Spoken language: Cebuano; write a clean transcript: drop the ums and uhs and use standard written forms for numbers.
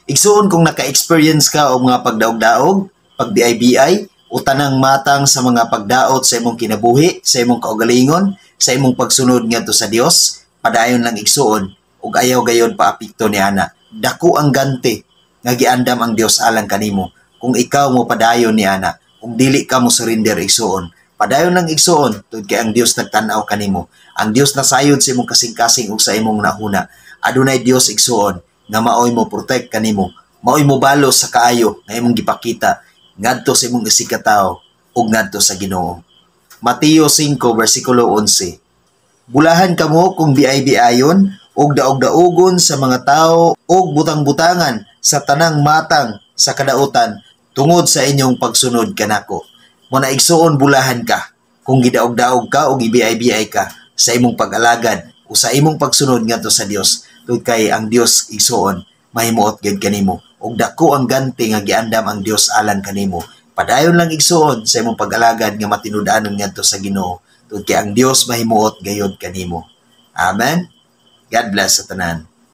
Igsuon, kung naka-experience ka og mga pagdaog-daog, pagbiay-biay, o tanang matang sa mga pagdaot sa imong kinabuhi, sa imong kaugalingon, sa imong pagsunod ngadto sa Dios, padayon lang, igsuon, ug ayaw gayod paapekto ni ana. Dako ang ganti nga giandam ang Dios alang kanimo kung ikaw mo padayon ni ana, kung dili ka mo surrender, igsuon. Padayon lang, igsuon, tungod kay ang Dios nagtan-aw kanimo. Ang Dios nasayod sa imong kasing-kasing ug sa imong nahuna. Adunay Dios, igsuon, nga maoy mo protect kanimo, maoy mo balos sa kaayo nga imong gipakita ngadto sa imong isigkatawo ug ngadto sa Ginoo. Mateo 5 versikulo 11. Bulahan kamo kung biay-biayon ug daog-daogon sa mga tao ug butang-butangan sa tanang matang sa kadautan tungod sa inyong pagsunod kanako. Mao na, igsuon, bulahan ka kung gidaog-daog ka o gibiay-biay ka sa imong pag-alagad o sa imong pagsunod ngadto sa Dios, tungod kay ang Dios, igsuon, mahimuot gyud kanimo ug dako ang ganti nga giandam ang Dios alang kanimo. Padayon lang, igsuon, sa imong pag-alagad nga matinud-anon ngadto sa Ginoo, tungod kay ang Dios mahimuot gayud kanimo. Amen. God bless sa tanan.